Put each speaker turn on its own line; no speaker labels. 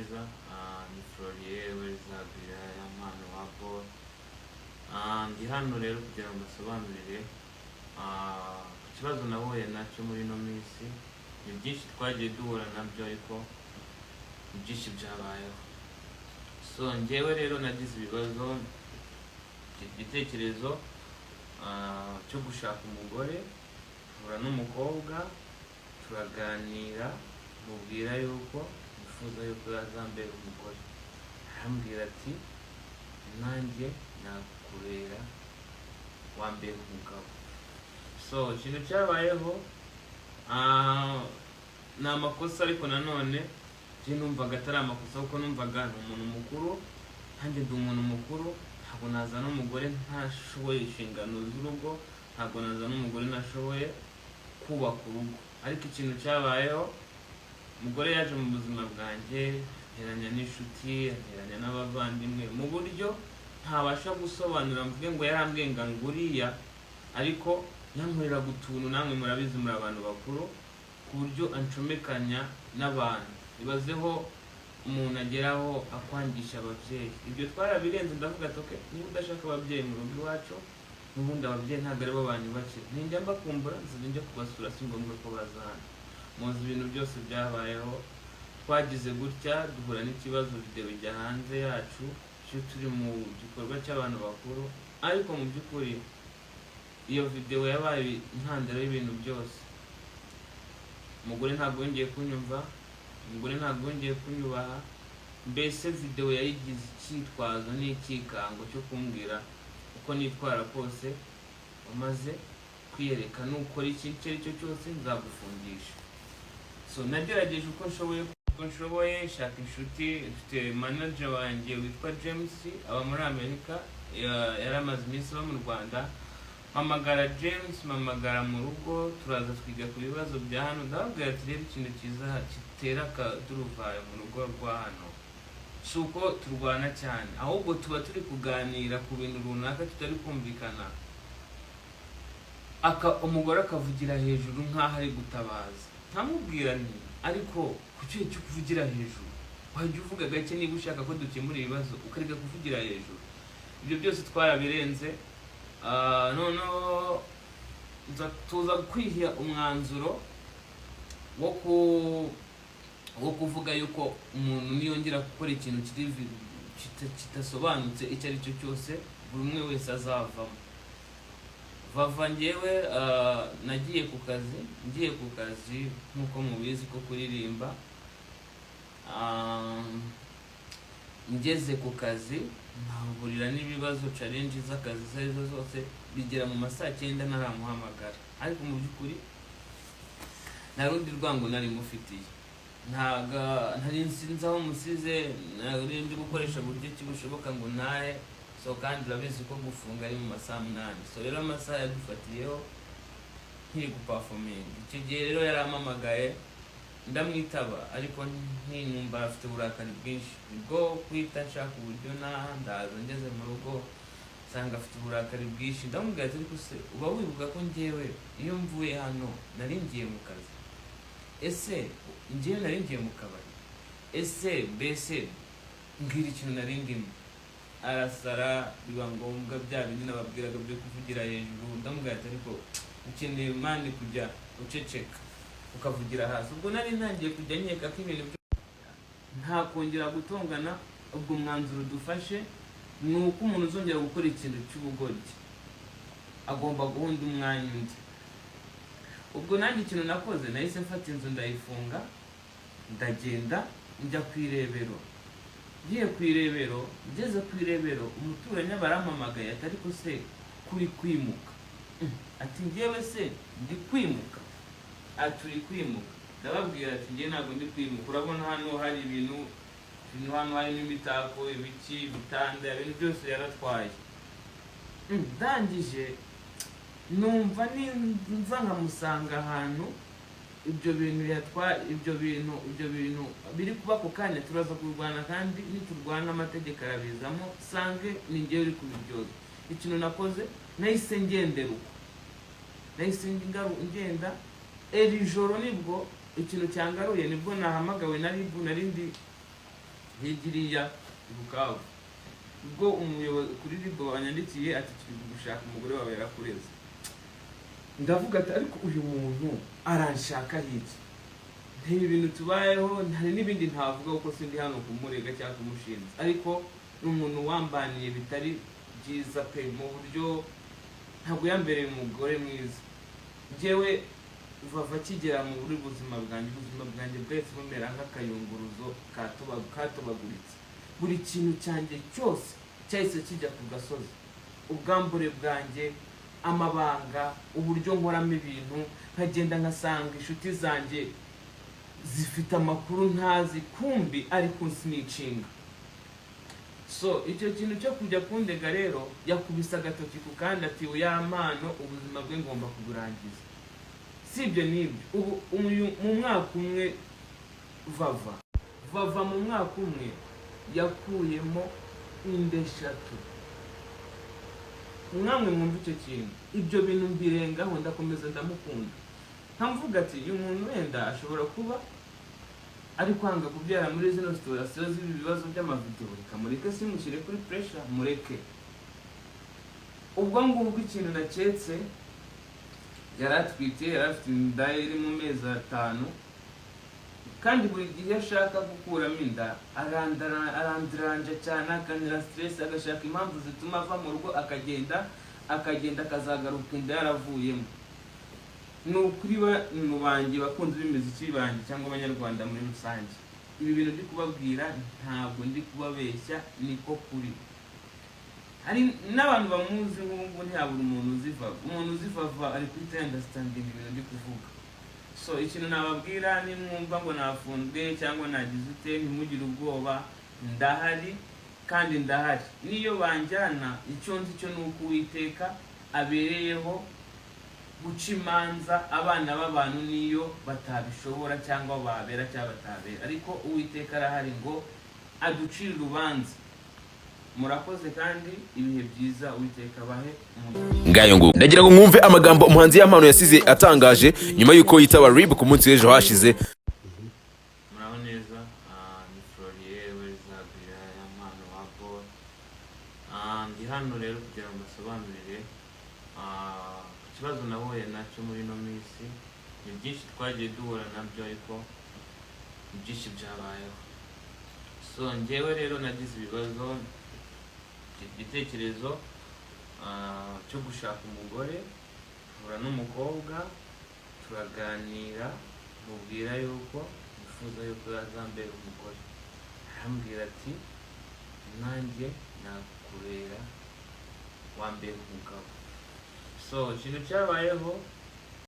neza. Ni Florier Wezabira Yampano wa Paul. Ndi hano rero kugira ngo mbasobanurire ku kibazo nahuye nacyo muri ino minsi. Ni byinshi twagiye duhura nabyo, ariko ni byinshi byabayeho. So njyewe rero nagize ibibazo, igitekerezo cyo gushaka umugore, mpura n'umukobwa, turaganira, mubwira yuko nifuza yuko yazambera umugore. Arambwira ati: "Nanjye nakubera, wambera umugabo." So ikintu cyabayeho ni amakosa, ariko nanone njye numvaga atari amakosa, kuko numvaga ni umuntu mukuru, nanjye ndi umuntu mukuru. Ntabwo nazana umugore ntashoboye inshingano z'urugo, ntabwo nazana umugore ntashoboye kubaka urugo. Ariko ikintu cyabayeho, umugore yaje mu buzima bwanjye anteranya n'inshuti, anteranya n'abavandimwe, mu buryo ntabasha gusobanura mvuge ngo yarambwiye ngo nguriya, ariko yankoreraga utuntu, namwe murabizi, muri abantu bakuru, ku buryo ancomekanya n'abantu. Ibazeho umuntu ageraho akwangisha ababyeyi. Ibyo twarabirenze, ndavuga ati: "Okay, niba udashaka ababyeyi mu rugo iwacu, n'ubundi ababyeyi ntabwo aribo banyubakira. Ninjya mbakumbura nzajya njya kubasura, si ngombwa ko baza hano." Muzi ibintu byose byabayeho. Twagize gutya duhura n'ikibazo, video ijya hanze yacu iyo turi mu gikorwa cy'abantu bakuru. Ariko mu by'ukuri iyo video yabaye intandaro y'ibintu byose. Umugore ntabwo yongeye kunyumva, umugore ntabwo yongeye kunyubaha. Mbese video yayigize icyitwazo n'icyikango cyo kumbwira uko nitwara kose umaze kwiyereka, nukora iki icyo ari cyo cyose nzagufungisha. So nagerageje uko nshoboye, shaka inshuti. Mfite manager wanjye witwa James, aba muri Amerika, yari amaze iminsi aba mu Rwanda. Mpamagara James, mpamagara mu rugo, turaza twiga ku bibazo bya hano. Ndababwira ati: "Rero ikintu cyiza gitera akaduruvayo mu rugo rwa hano si uko turwana cyane, ahubwo tuba turi kuganira ku bintu runaka tutari kumvikana, umugore akavugira hejuru nk'aho ari gutabaza." Nkamubwira nti: "Ariko kuki cyo kuvugira hejuru? Wajya uvuga gake niba ushaka ko dukemura ibibazo, ukareka kuvugira hejuru." Ibyo byose twarabirenze. Noneho tuza kwiha umwanzuro wo kuvuga yuko umuntu niyongera gukora ikintu kidasobanutse icyo ari cyo cyose, buri umwe wese azavamo. Vava njyewe nagiye ku kazi, ngiye ku kazi nk'uko mubizi ko kuririmba. Ngeze ku kazi nkahurira n'ibibazo, challenge z'akazi izo arizo zose, bigera mu ma saa 9 ntaramuhamagara. Ariko mu by'ukuri nta rundi rwango nari mufitiye, ntago ntari nsinzi aho musize, nari ndi gukoresha buryo ki bushoboka ngo ntahe. So kandi urabizi ko gufunga ari mu masaha 8. So rero amasaha yadufatiyeho nkiri guperforminga. Icyo gihe rero yarampamagaye, ndamwitaba, ariko ntinumva afite uburakari bwinshi. Nibwo kwita nshaka uburyo naha, ndaza, ngeze mu rugo nsanga afite uburakari bwinshi. Ndamubwira ati: "Ariko se uba wibuka ko njyewe iyo mvuye hano nari ngiye mu kazi? Ese njyewe nari ngiye mu kabari? Ese mbese mbwira ikintu nari ndimo." Arasara, biba ngombwa bya bindi nababwiraga byo kuvugira hejuru. Ndamubwira ati: "Ariko ukeneye man kujya uceceka ukavugira hasi." Ubwo nari ntangiye kujya nkeka ko ibintu nta kongera gutongana. Ubwo mwanzuro dufashe ni uko umuntu uzongera gukora ikintu cy'ubugoryi agomba guhunda umwanya undi. Ubwo nanjye ikintu nakoze, nahise mfata inzu ndayifunga, ndagenda njya ku irebero. Ngiye ku irebero, ngeze ku irebero, umuturanyi aba arampamagaye ati: "Ariko se kuri kwimuka?" Ati: "Njyewe se ndi kwimuka?" Ati: "Uri kwimuka." Ndababwira ati: "Njye ntabwo ndi kwimuka. Urabona hano hari ibintu, hano harimo imitako, ibiki, ibitanda, ibintu byose yaratwaye." Ndangije numva nimva nkamusanga ahantu ibyo bintu yatwaye, ibyo bintu biri kuba ako kanya, turaza kurwana, kandi niturwana amategeko arabizamo, sange ni njyewe uri kubiryozwa. Ikintu nakoze, nahise ngendera uko, nahise ngenda. Iri joro nibwo ikintu cyangaruye, nibwo nahamagawe na RIB. Nari ndi Hirya iriya i Bukavu, ubwo umuyobozi kuri RIB wanyandikiye ati: "Turi gushaka umugore wawe, yarakureze." Ndavuga ati: "Ariko uyu muntu aranshaka iki?" Ntibi bintu tubayeho, hari n'ibindi ntavuga kuko sindi hano kumurega cyangwa kumushinja, ariko ni umuntu wambaniye bitari byiza pe, mu buryo ntabwo yambereye umugore mwiza. Njyewe Vava akigera mu buri buzima bwanjye, ubuzima bwanjye bwahise bumera nk'akayunguruzo katobaguritse. Buri kintu cyanjye cyose cyahise kijya ku gasozi: ubwambure bwanjye, amabanga, uburyo nkoramo ibintu, nkagenda nkasanga inshuti zanjye zifite amakuru ntazi, kumbi ari kunsnitchinga. So icyo kintu cyo kujya kundega rero, yakubise agatoki ku kandi ati: "Yampano, ubuzima bwe ngomba kuburangiza." Si ibyo n'ibyo, ubu mu mwaka umwe Vava mu mwaka umwe yakuyemo inda 3. Mwamwe mwumva icyo kintu. Ibyo bintu mbirengaho, ndakomeza ndamukunda, nkamvuga ati: "Uyu muntu wenda ashobora kuba ari kwanga kubyara muri zino situation z'ibi bibazo by'amavideo, reka mureke, simushyire kuri pressure, mureke." Ubwo ngubwo ikintu naketse, yari atwite, yari afite inda iri mu mezi 5, kandi buri gihe iyo ashaka gukuramo inda arandiranja cyane, akanira stress, agashaka impamvu zituma ava mu rugo, akagenda, akagenda akazagaruka inda yaravuyemo. Ni ukuri mu banjye, bakunzi b'imiziki banjye cyangwa Abanyarwanda muri rusange, ibi bintu ndi kubabwira ntabwo ndi kubabeshya, niko kuri. Hari n'abantu bamuzi nk'ubu ngubu, ntihabura umuntu uzi Vava. Umuntu uzi Vava ari kuri understanding ibintu ndi kuvuga. So ikintu nababwira, nimwumva ngo nafunzwe cyangwa nagize ute, ntimugire ubwoba, ndahari kandi ndahari. Niyo banjyana, icyo nzi cyo ni uko Uwiteka abereyeho guca imanza abana b'abantu, niyo batabishobora cyangwa babera cyangwa batabera, ariko Uwiteka arahari ngo aducire urubanza. Murakoze kandi ibihe byiza, Uwiteka abahe umugisha.
Ngayo ngo ndagira ngo mwumve amagambo umuhanzi Yampano yasize atangaje nyuma y'uko yitaba RIB ku munsi w'ejo hashize.
Muraho neza, ni Florier Wezabira Yampano wa Paul. Ndi hano rero kugira ngo mbasobanurire ku kibazo nahuye nacyo muri ino minsi. Ni byinshi twagiye duhura nabyo, ariko ni byinshi byabayeho. So njyewe rero nagize ibibazo, igitekerezo cyo gushaka umugore, mpura n'umukobwa turaganira, mubwira yuko nifuza yuko yazambera umugore. Arambwira ati: "Nanjye nakubera, wambera umugabo." So ikintu cyabayeho